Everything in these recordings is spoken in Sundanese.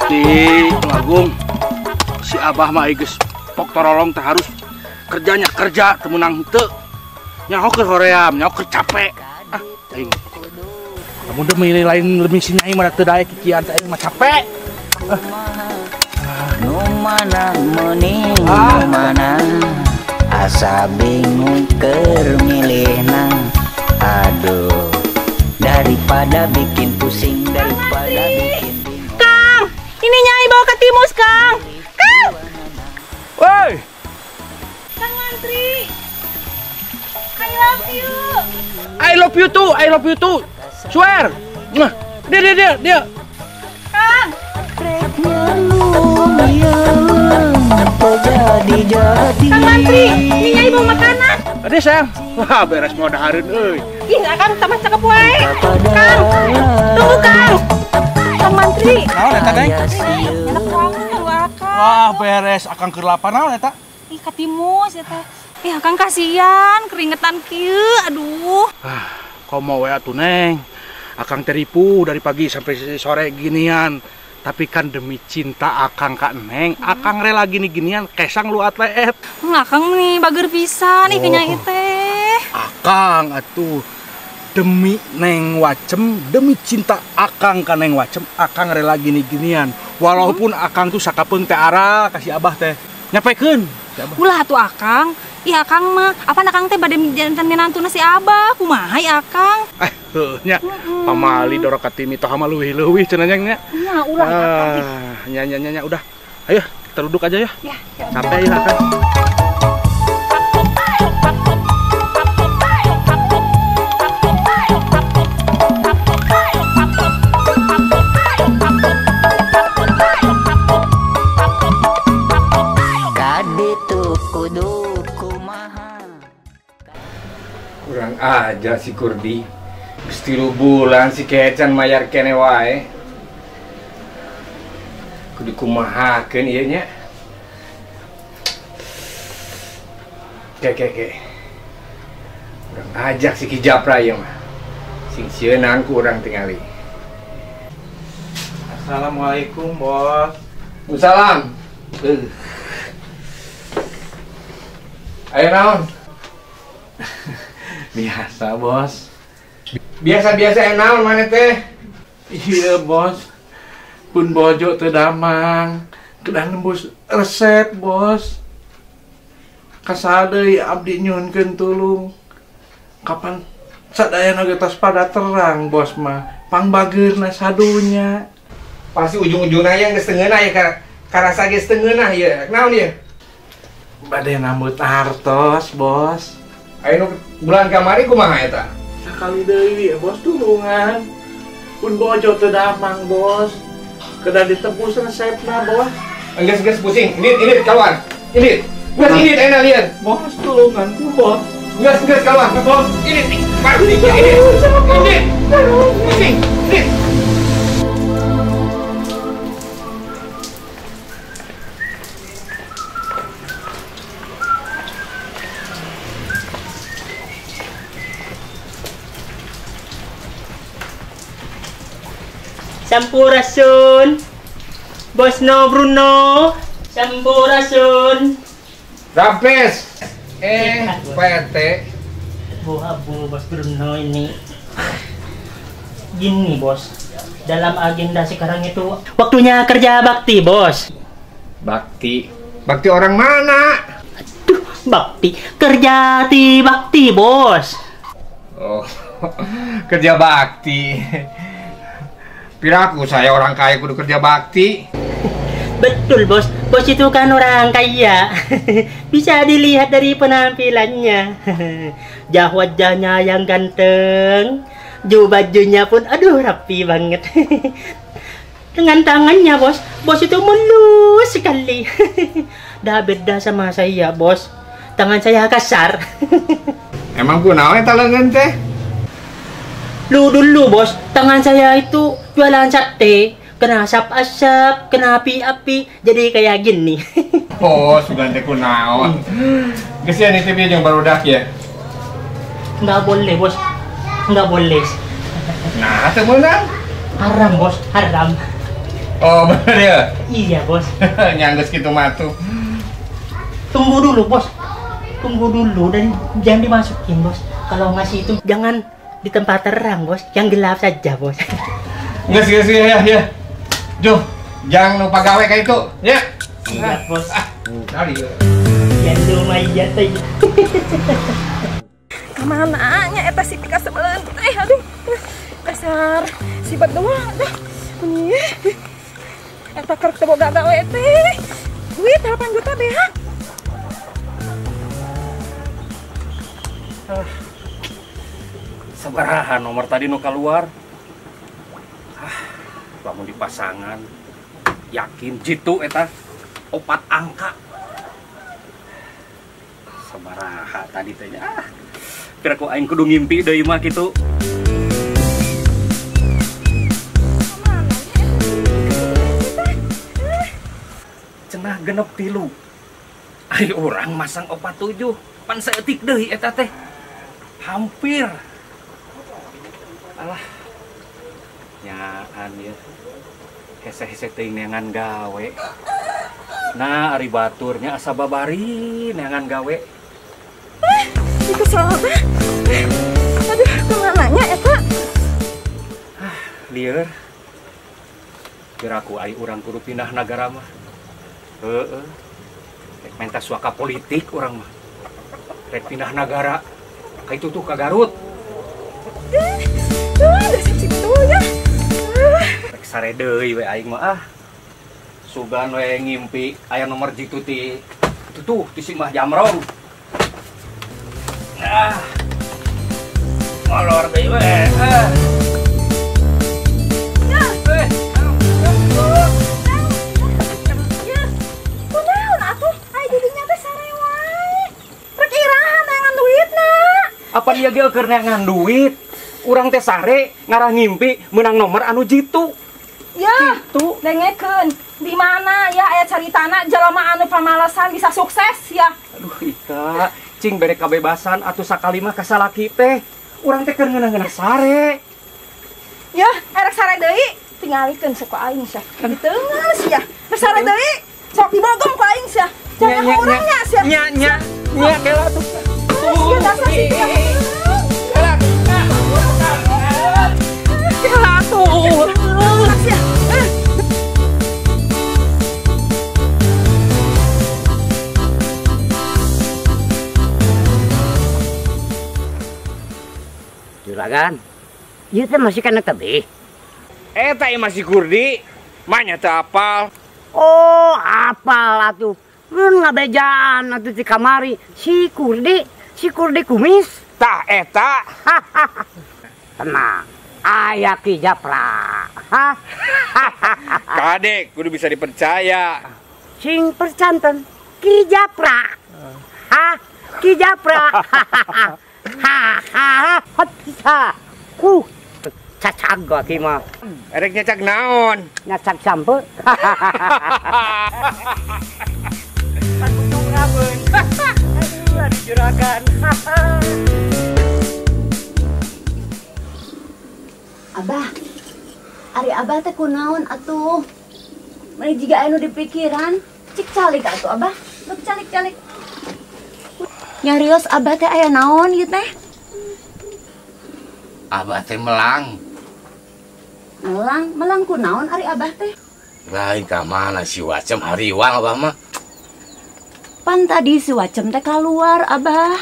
Gusti Agung, si Abah mah geus pok torolong teh harus kerjanya kerja teu meunang henteu. Nyaho keur hoream, nyaho keur capek. Ah, aing. Lamun demi lain lebih si Nyai mah teu daek kikian teh aing mah capek. Nu mana meuning nu mana asa bingung keur milihna. Aduh, daripada bikin pusing, daripada bikin bingung. Kang, ini Nyai bawa ke timus, Kang. Kang. Woi. Kang Mantri. I love you. I love you too, I love you too. Swear. Nah, dia. Kang. Jadi. Kang Mantri, ini Nyai bawa makanan. Ada sayang. Wah, beres mau dahareun euy. Ih, Akang tambah cakep wae. Kang, tunggu Kang. Kang Mantri. Naon eta, Neng? Enak banget lu Akang. Wah, beres Akang keur lapar naon eta? Ih, katimus eta. Ih, Akang kasihan, keringetan kieu, aduh. Ah, komo we atuh, Neng. Akang teripu dari pagi sampai sore ginian. Tapi kan demi cinta Akang ka Neng, Akang rela gini-ginian kesang lu atlet. Akang nih bager pisan ih ka Nyai teh. Akang atuh demi Neng Wacem, demi cinta Akang ka Neng Wacem, Akang rela gini-ginian. Walaupun Akang tuh sakapeung teh aral kasih Abah teh. Nyapekeun. Ulah atuh Akang. Ih Akang mah, apan Akang teh bade janten minantuna si Abah, kumaha ieu Akang? Heuh nya. Pamali dorok ka mitoha mah leuwih-leuwih cenah nya. Nya ulah Akang. Nya nya nya udah. Ayo kita duduk aja ya. Ya. Capek ya Akang. Kurang aja si Kurdi. Geus 3 bulan si Kecan mayar kene wae. Kudu kumahakeun ieu nya. Ke. Urang ajak si Ki Japra ieu mah. Sing sieun ku urang tingali. Assalamualaikum, Bos. Waalaikumsalam. Ayo naon? Biasa, Bos. Biasa-biasa naon mana teh? Iya, Bos. Pun bojo teu damang, kedah nembus resep, Bos. Kasadeui abdi nyuhunkeun tulung. Kapan sadayana ge tos pada terang, Bos mah. Pangbageurna sadunya. Pasti ujung-ujungna yang geus teu ngeunah ya karasa geus teu ngeunah ieu. Naon ieu? Bade nambut artos, Bos. Ayo bulan kamari kumaha eta? Sakali deui ya, Bos, tulungan. Pun bojo teu damang, Bos. Kedah ditebus resepna, Bos. Enggeus pusing. Ini keluar. Ini. Geus ini enak lieur. Bos, tulungan ku, Bos. Geus keluar, Bos. Ini ini. Ini. Pusing. Ini. Sampurasun, Bosno Bruno, Sampurasun. Rampes, PT. Bu, Bos Bruno ini. Gini, Bos. Dalam agenda sekarang itu waktunya kerja bakti, Bos. Bakti? Bakti orang mana? Aduh, bakti. Kerja ti bakti, Bos. Oh, kerja bakti. Piraku saya orang kaya kudu kerja bakti. Betul, Bos. Bos itu kan orang kaya. Bisa dilihat dari penampilannya. Jah wajahnya yang ganteng, bajunya pun aduh rapi banget. Dengan tangannya, Bos. Bos itu mulus sekali. Dah beda sama saya, Bos. Tangan saya kasar. Emang kunaon eta leungeun teh? Lu dulu, Bos, tangan saya itu jualan sate, kena asap-asap, kena api-api, jadi kayak gini. Oh, sugan teh kunaon. Geus ya nitip ieu jeung barudak ya. Nggak boleh, Bos. Nggak boleh. Nah, teu meunang. Haram, Bos, haram. Oh, bener ya? Iya, Bos. Nyanggus gitu matu. Tunggu dulu, Bos. Tunggu dulu dan jangan dimasukin, Bos. Kalau ngasih itu jangan di tempat terang, Bos. Yang gelap saja, Bos. Nggak, ya. Juh, jangan lupa gawe kayak itu, ya. Iya, Bos. Ah, kali ya. Ya lumayan teh. Kemana nya eta si Pika sebelen teh, aduh. Dasar sifat doang dah. Nih. Eta keur teu boga gawe teh. Duit 8 juta beak. Sabaraha nomor tadi nu keluar. Lamun di pasangan yakin jitu eta 4 angka. Sabaraha tadi teh nya. Kira ku aing kudu ngimpi deui mah kitu. Cenah 63. Ari urang masang 47, pan saeutik deui eta teh. Hampir. Alah. Nyaan ya. Hese-hese teuing neangan gawe. Nah, ari baturnya asa babari neangan gawe. Itu salah. Aduh, kemana nya eta? Lieur. Kira ku ai urang kudu pindah nagara mah. Heeh. Rek menta suaka politik urang mah. Rek pindah nagara. Ka itu tuh ka Garut. Dasar situ ya. Rek sare deui we aing mah ah. Sugan we ngimpi aya nomor jitu ti itu tuh ti si Mbah Jamrong. Ah. Molor deui we. Ah. Kunaon atuh? Ai didinya teh sare wae. Rek iraha neangan duitna? Apa dia ge keur neangan duit? Urang teh sare ngarah ngimpi menang nomor anu jitu. Ya, gitu. Dengekeun. Di mana ya aya caritana jelema anu pamalasan bisa sukses ya. Aduh Ika, cing bere kabebasan atuh sakali mah ka salaki teh. Urang teh keur ngeunah-ngeunah sare. Ya, erek sare deui tingalikeun sok ku aing sia. Diteungeul sia. Rek sare deui sok dibogong ku aing sia. Jangan urang nya sia. Nya nya nya kela atuh. Sia dasar si Ika. Kela. Kela atuh. Sia. Juragan, ieu teh masih kana tebih. Eta ieu masih Kurdi, manya teu apal. Oh, apal atuh. Mun ngabejaan atuh ti kamari si Kurdi kumis. Tah eta. Tenang, aya Ki Japra. Kadek kudu bisa dipercaya. Sing percanten Ki Japra. Ha, Ki Japra. Ha ha ha. Ku cacag ki mah. Erek nyacag naon? Nyacag sampe. Pakutung rabun. Aduh, aduh juragan. Abah, ari abah teh kunaon atuh? Meni jiga anu dipikiran, cik calik atuh abah, bek calik-calik. Nyarios abah teh aya naon ieu teh? Abah teh melang. Melang, melang kunaon ari abah teh? Lain ka mana si Wacem hariwang abah mah. Pan tadi si Wacem teh keluar abah.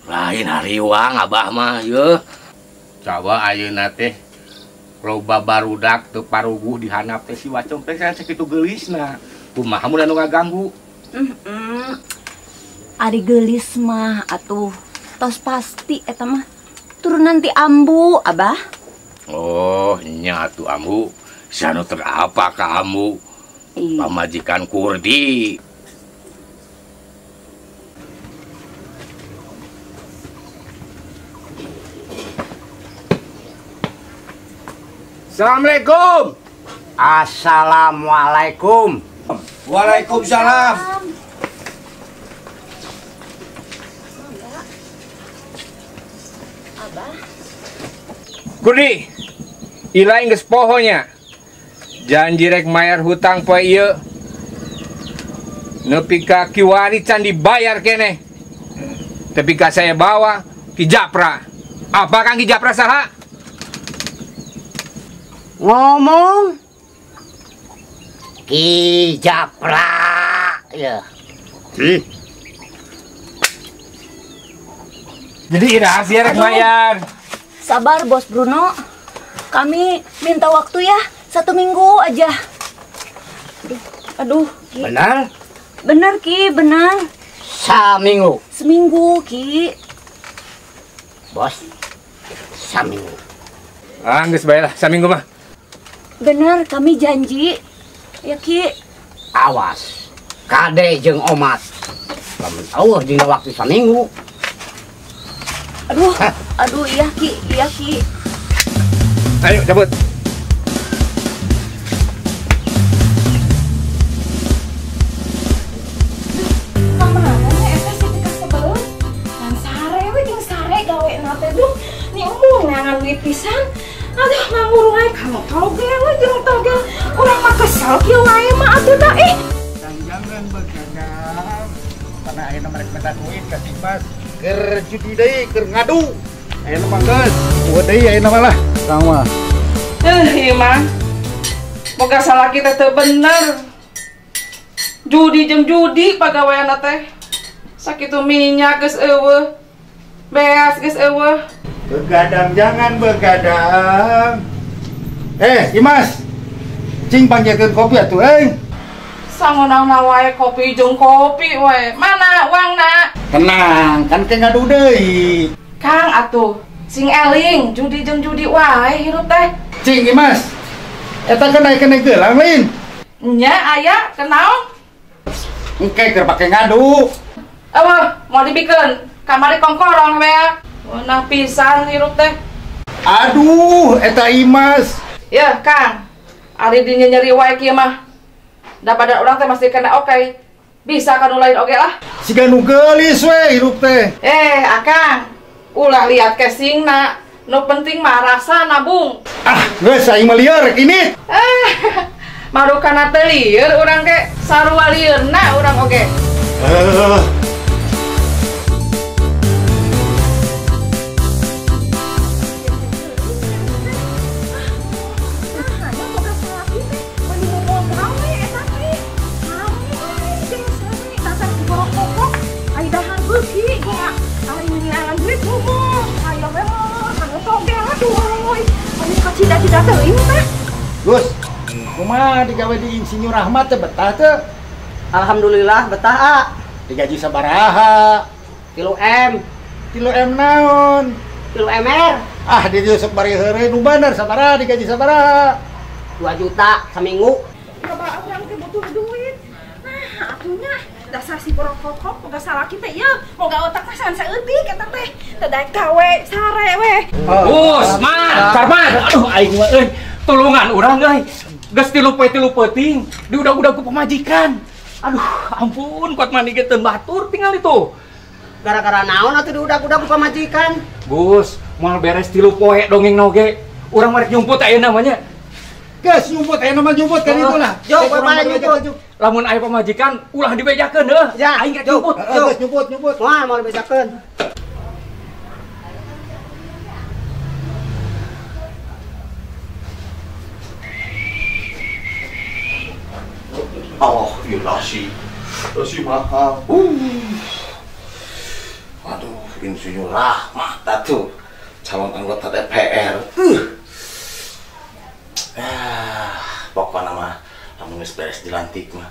Lain hariwang abah mah yeuh. Coba ayeuna teh loba barudak teu paruguh dihandap teh si Wacem teh sakitu geulisna. Kumaha mun anu ngaganggu? Ari geulis mah atuh tos pasti eta mah turunan ti ambu abah. Oh nya atuh ambu sanu teu apa ka ambu. Pamajikan Kurdi. Assalamualaikum. Assalamualaikum. Waalaikumsalam. Abah. Kurdi, ilaing geus poho nya. Janji rek mayar hutang poe ieu. Nepi ka kiwari can dibayar keneh. Tapi ka saya bawa Ki Japra. Apa Kang Ki Japra saha? Ngomong Ki Japra ya. Jadi rahasia rek bayar. Sabar Bos Bruno. Kami minta waktu ya, 1 minggu aja. Aduh, Ki. Benar? Benar Ki, benar. Seminggu. Seminggu Ki. Bos, seminggu. Ah, geus bae lah, seminggu mah. Benar, kami janji. Ya Ki. Awas, kade jeung omat. Lamun eueuh dina waktu seminggu. Aduh, aduh iya Ki, iya Ki. Ayo cabut. Kamana nya eta si tikas sebelum? Dan sare we jeung sare gawe na teh duh. Ni embung neangan duit pisan. Aduh nganggur wae kana togel we jeung togel. Urang mah kesel kieu wae mah atuh da ih. Jangan begadang. Karena ayeuna mereka minta duit ka si Mas. Keur judi deui, keur ngadu. Ayeuna mah geus, eueuh deui ayeuna mah lah. Sama. Ieu mah. Boga salah kita teu bener. Judi jeung judi pagaweanna teh. Sakitu minyak geus eueuh. Beas geus eueuh. Begadang jangan begadang. Imas. Cing panggilkeun kopi atuh euy. Sangonangna wae kopi jeung kopi wae. Mana uangna? Tenang, kan ke ngadu deui. Kang atuh, sing eling judi jeung judi wae hirup teh. Cing Imas. Eta kan naik-naik gelang lain. Nya aya kenaon? Engke keur pake ngadu. Eueuh, moal dibikeun. Kamari kongkorong we. Nah pisan hirup teh. Aduh, eta Imas. Yeuh, Kang. Ari dinya nyeri wae kieu mah. Da badan urang teh masih kena oke. Bisa kanu lain oge lah. Siga nu geulis we hirup teh. Akang. Ulah lihat casingna. Nu penting mah rasa nabung. Ah, geus aing mah lieur rek ini. Marukana teh lieur urang ge sarua lieurna urang oge. Cita-cita teuing teh. Gus, kumaha digawe di Insinyur Rahmat teh betah teu? Alhamdulillah betah a. Digaji sabaraha? 3 M. 3 M naon? 3 MR. Ah, di dieu sok bari heureuy nu bener sabaraha digaji sabaraha? 2 juta seminggu. Coba urang teh butuh duit. Nah, atunya dasar si borokokok boga salaki teh ieu, boga otak teh san saeutik eta teh. Teu daek gawe sare we. Bos, man, Sarman. Aduh aing mah euy, tulungan urang euy. Geus 3 poe 3 peuting, diudag-udag ku pamajikan. Aduh, ampun kuat mandi ge teu batur tinggal itu. Gara-gara naon atuh diudag-udag ku pamajikan? Bos, moal beres 3 poe dongeng oge. Urang mah rek nyumput ayeuna mah nya. Geus nyumput ayeuna mah nyumput kan itu lah. Yo, bae nyumput. Lamun aya pamajikan ulah dibejakeun heuh. Ya, aing ge nyumput. Geus nyumput, nyumput. Moal moal dibejakeun. Oh, ieu nasi. Nasi mahal. Aduh, Insinyur Rahmat atuh. Calon anggota DPR. Pokokna mah lamun geus beres dilantik mah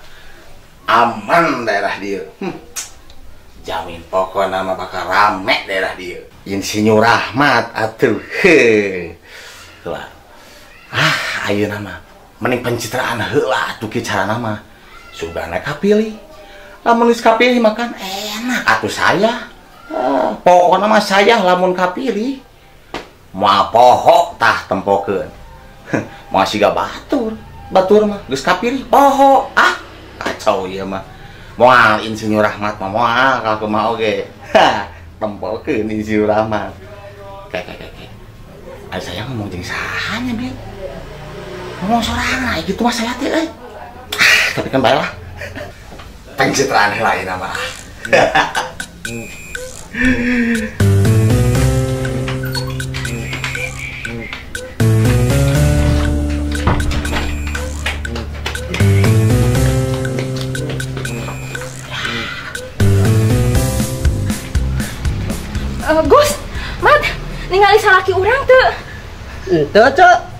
aman daerah dieu. Jamin pokokna mah bakal rame daerah dieu. Insinyur Rahmat atuh. Heuh. Ah, ayeuna mah mending pencitraan heula atuh kieu carana mah. Sugana kapilih. Lamun geus kapilih makan enak atuh saya. Pokokna mah saya lamun kapilih moal poho tah tempokeun. Moal siga batur. Batur mah geus kapilih poho. Ah, kacau ieu mah. Moal Insinyur Rahmat mah moal kalau kumaha oge. Hah, tempokeun Insinyur Rahmat. Kayak. Ari saya ngomong jeung saha nya, Bil? Ngomong sorangan gitu mah saya teh euy. Ah, tapi kan bae lah. Pencitraan lain mah. Gus, Mat, ningali salaki urang teu? Henteu, Cuk.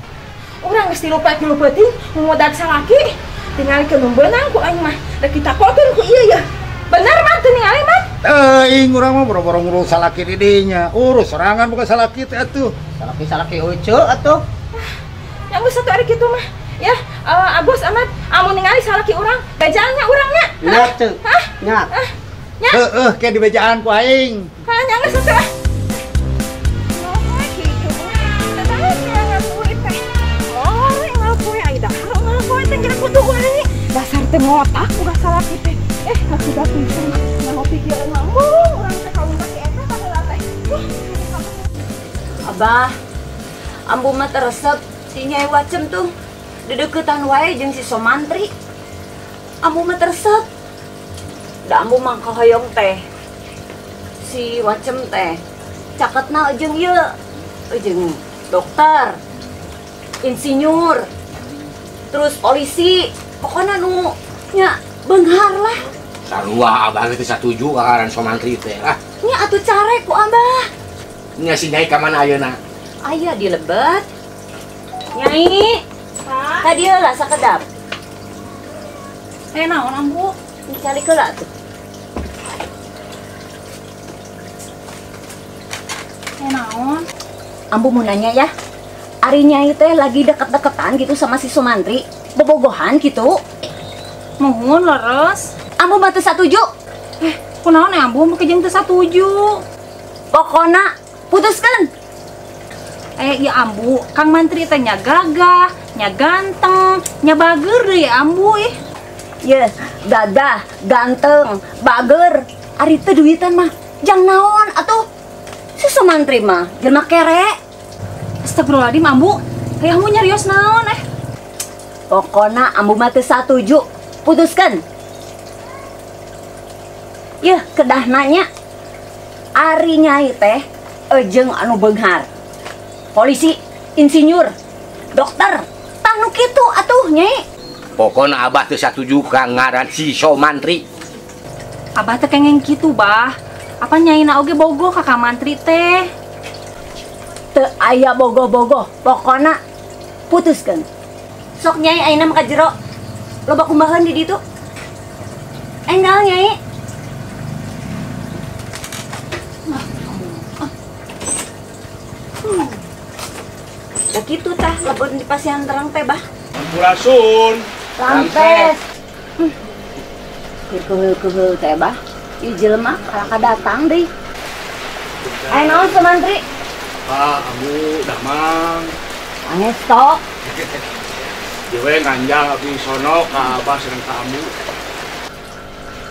Urang geus tilu poe tilu peuting ngudag salaki. Tingali ke nu beunang ku aing mah. Rek ditakokeun ku ieu ya. Bener Mat teu ningali Mat? Teuing urang mah boro-boro ngurus salaki di dinya. Urus sorangan bukan salaki teh atuh. Salaki-salaki ucu atuh. Yang geus satu ari kitu mah. Ya, Agus Ahmad, amun ningali salaki urang, bejaannya urangnya. Nya, Cuk. Hah? Nya. Nya. Heeh, ke di bejaan ku aing. Hah, nya geus atuh. Dasar teh ngotak ulah salaki teh. Ngakuda pisan. Nyaho pikiran mah urang teh kawin ka si eta baheula teh. Abah, ambu mah teresep si Nyai Wacem tuh dedeukeutan wae jeung si Somantri. Ambu mah teresep. Da ambu mah kahoyong teh. Si Wacem teh caketna jeung ieu, jeung dokter, insinyur, terus polisi. Pokoknya nu nya beunghar lah. Sarua abah teh satuju ka ngaran Somantri teh lah. Nya atuh carek ku abah. Nya si Nyai ka mana ayeuna? Aya di lebet. Nyai. Ka dieu lah sakedap. Naon ambu? Dicalik heula atuh. Naon? Ambu mau nanya ya. Ari Nyai teh lagi deket-deketan gitu sama si Somantri. Bobogohan gitu. Mohon leres. Ambu mah teu satuju. Kunaon ya ambu make jeung teu satuju? Pokona putuskeun. Ya ambu, Kang Mantri teh nya gagah, nya ganteng, nya bager deui ambu ih. Ye, gagah, ganteng, bager. Ari teu duitan mah jang naon atuh? Si Somantri mah jelema kere. Astagfirullahaladzim ambu, hayang mu nyarios naon Pokona ambu mah teu satuju, putuskeun. Yeuh, kedah nanya. Ari Nyai teh jeung anu beunghar. Polisi, insinyur, dokter, tah nu kitu atuh Nyai. Pokona abah teu satuju ka ngaran si Somantri. Abah teh kengeng kitu, Bah. Apa nyaina oge bogoh ka Kang Mantri teh? Teu aya bogoh-bogoh, pokona putuskeun. Sok Nyai ayeuna mah ka jero. Loba kumbahan di ditu. Enggal Nyai. Ya kitu tah lamun di pasihan terang teh, Bah. Sampurasun. Rampes. Keur teh, Bah. Ieu jelema kalaka datang deui. Aya naon Somantri? Ah, ambu damang. Pangesto. Dewe nganjang abdi sono ka abah sareng ka ambu.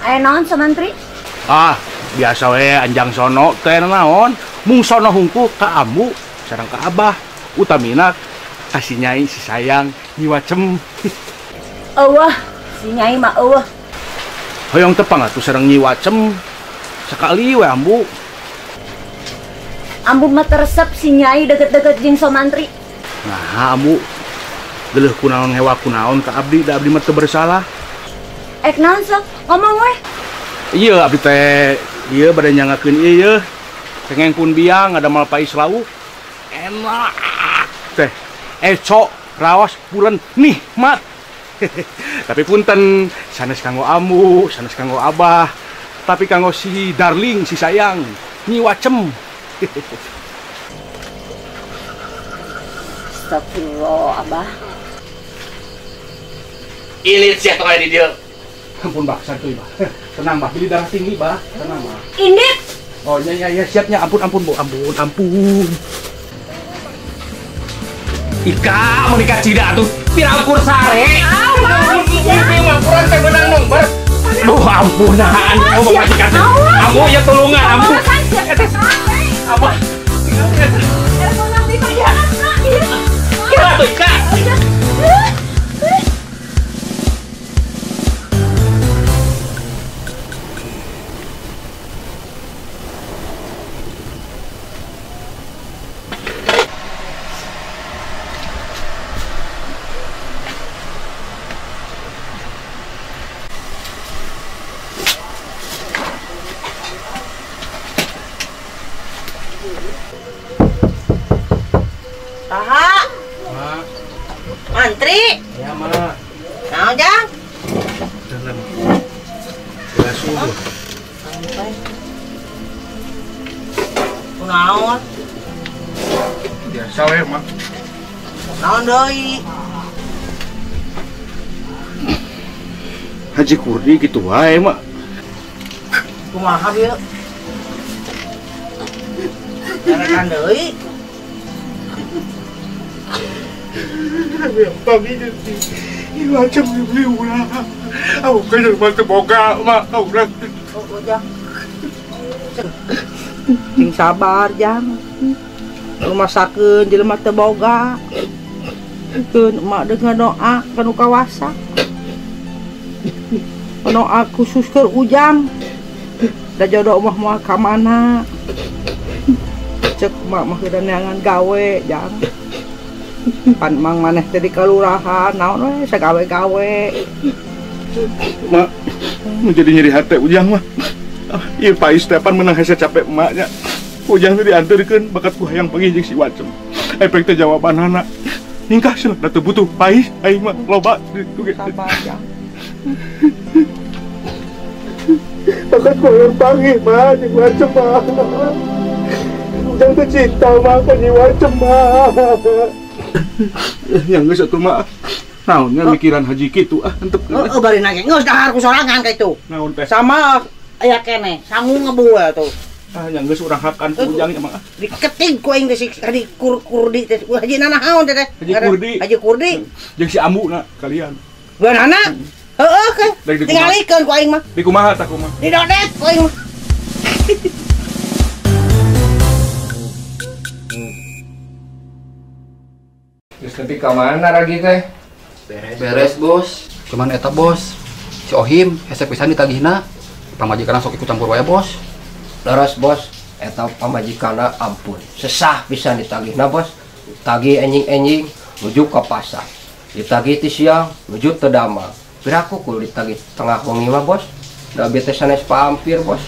Aya naon Somantri? Ah, biasa we anjang sono teh naon? Mung sono hungku ka ambu sareng ka abah. Utamina ka si Nyai si sayang Nyi Wacem. Eueuh, si Nyai mah eueuh. Hoyong tepang atuh sareng Nyi Wacem. Sakali we ambu. Ambu mah teresep si Nyai deket-deket jeung Somantri. Nah, ambu geuleuh kunaon ngewa kunaon ka abdi, da abdi mah teu bersalah. Ek naon sok ngomong weh. Iya abdi teh ieu bade nyangakeun ieu yeuh. Kengeng pun biang ngadamel pais lauk. Enak teh. Eco raos pulen nikmat. Tapi punten sanes kanggo ambu, sanes kanggo abah, tapi kanggo si darling, si sayang, Nyi Wacem. Astagfirullah, abah. Ilit sia tong aya di dieu. Ampun bah, santuy bah. Tenang bah, beli darah tinggi bah, tenang bah. Indit. Oh iya iya iya, siapnya ampun ampun Bu, ampun ampun. Ika mau nikah cida tuh, pirampur sare. Ampun, teh menang nomor. Duh ampunan, kamu mau majikan. Ambu ya tulungan, ambu. Apa? Kira tuh Ika. Naon? Biasa we mah. Naon deui? Haji Kurdi gitu wae mah. Kumaha bieu? Carekan deui. Pagi jadi macam dibeli ulah. Aku kan jelema teu boga mah urang. Oh, Jang. Sing sabar, Jang. Lumasakeun jelema teu boga. Keun emak deuk ngadoa ka nu kawasa. Doa khusus keur Ujang. Da jodoh mah moal ka mana. Cek emak mah keur neangan gawe, Jang. Pan mang maneh teh di kalurahan naon we sagawe-gawe. Mak, menjadi nyeri hati Ujang mah. Ieu Pais teh pan menang hese capek emaknya. Ujang teh dianterkeun bakat ku hayang panggih jeung si Wacem. Efek teh jawabanana. Ningkah cenah da teu butuh Pais aing mah loba ditu ge. Sabar, Jang. Bakat ku hayang panggih mah jeung Wacem mah. Ujang teh cinta mah ka Nyi Wacem mah. Yang geus atuh mah. Naonnya mikiran haji kitu ah entep. Heeh, bari nage geus dahar ku sorangan ka itu. Naon teh? Sama aya keneh, sangu ngebu atuh. Ah, yang geus urang hakan ku Ujang mah. Diketig ku aing teh si Haji Kurdi teh. Haji nanaon teh teh? Haji Kurdi. Haji Kurdi. Jeung si Ambu na kalian. Beunana? Heeh ke. Tingalikeun ku aing mah. Di kumaha tah kumaha? Didodet ku aing mah. Terus nepi ka mana ragi teh? Beres. Beres, Bos. Cuman eta, Bos. Si Ohim hese pisan ditagihna. Pamajikanna sok ikut campur wae, Bos. Leres, Bos. Eta pamajikanna ampun. Sesah pisan ditagihna, Bos. Tagih enjing-enjing nuju ka pasar. Ditagih ti siang nuju teu damang. Piraku kudu ditagih tengah wengi mah, Bos. Da abi teh sanes paampir, Bos.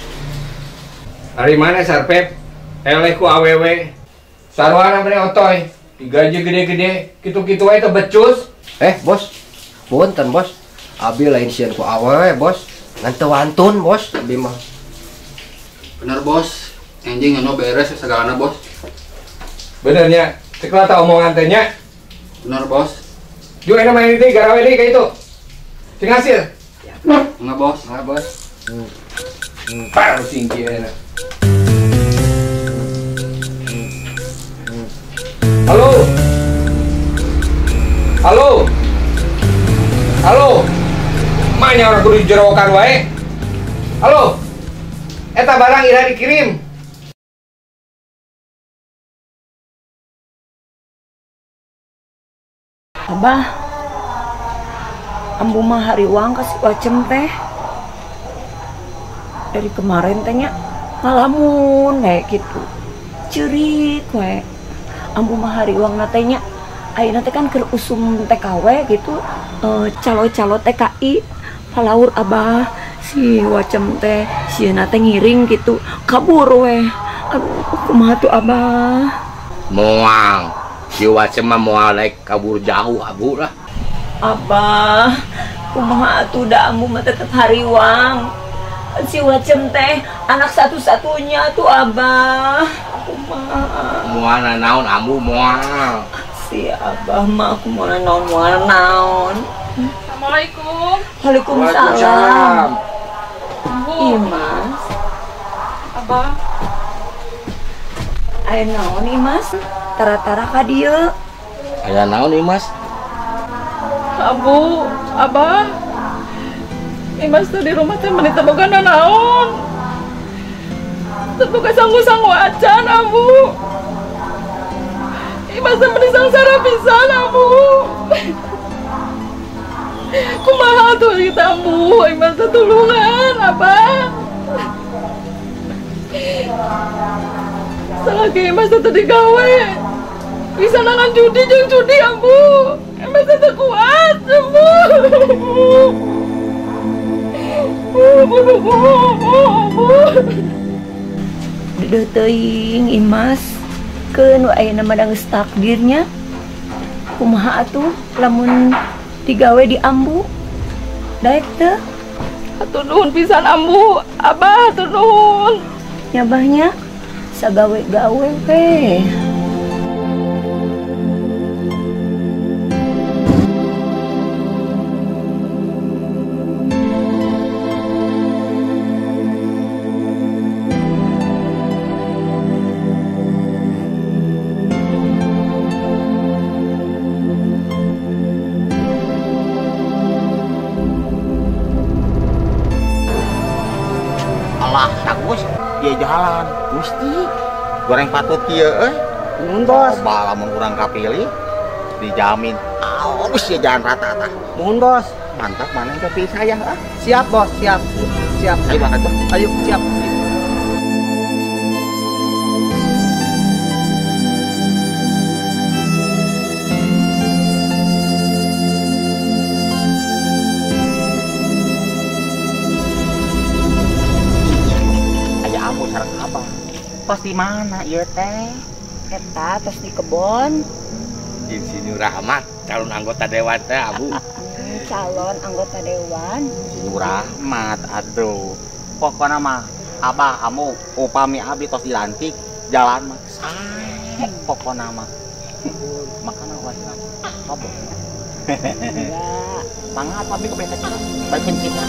Ari mana Sarpep? Eleh ku awewe. Sarwana bere otoy. Digaji gede-gede, kitu-kitu wae teu becus. Bos. Punten, Bos. Abi lain sieun ku awewe, Bos. Ngan teu wantun, Bos, abi mah. Bener, Bos. Enjing anu beres segalana, Bos. Bener nya. Cek lah tah omongan teh nya. Bener, Bos. Ju enak main deui garawe deui ka itu. Sing hasil. Enggak, Bos. Enggak, Bos. Par sing kieu enak. Halo. Halo. Halo. Manya orang kudu jerokan wae. Halo. Eta barang ira dikirim. Abah. Ambu mah hariwang ka si Wacem teh. Dari kemarin teh nya ngalamun kayak gitu. Ceurik we. Ambu mah hariwang na teh nya ayeuna teh kan keur usum TKW gitu, calo-calo TKI palaur abah si Wacem teh sieuna teh ngiring gitu kabur we. Aduh kumaha tuh abah. Moal si Wacem mah moal rek kabur jauh abu lah. Abah kumaha atuh da ambu mah tetep hariwang. Si Wacem teh anak satu-satunya tuh abah. Kumaha moal naon ambu moal. Si abah mah aku mau naon moal naon. Assalamualaikum. Waalaikumsalam. Imas. Abah. Aya naon Imas? Tara-tara ka dieu. Aya naon Imas? Abu, abah. Imas tuh di rumah teh meni teu boga naon. Teu boga sangu-sangu acan, Abu. Imas teh meni sangsara pisan, Abu. Kumaha tuh kita, Ambu? Imas teh tulungan, abah. Salaki Imas teh teu digawe. Bisa nangan judi jeung judi, Ambu. Imas teh teu kuat, Ambu. Ambu. Deudeuh teuing Imas. Keun we ayeuna mah da geus takdirnya. Kumaha atuh lamun digawe di Ambu? Daek teu? Hatur nuhun pisan Ambu, Abah hatur nuhun. Nya Abahnya bisa gawe-gawe teh. Jalan Gusti goreng patut kieu euy. Nuhun bos. Loba lamun urang kapilih dijamin alus ya jalan rata tah. Nuhun bos. Mantap maneh kapilih saya ah. Siap bos, siap. Siap. Ayo banget bos. Ayo siap. Tos di mana ieu teh? Eta tos di kebon. Insinyur Rahmat, calon anggota dewan teh Abu. Calon anggota dewan. Insinyur Rahmat, aduh. Pokona mah abah amu upami abdi tos dilantik jalan mah sae pokona mah. Makana wasna kobong. Enggak. Mangga abdi ke bete. Baik pencipta.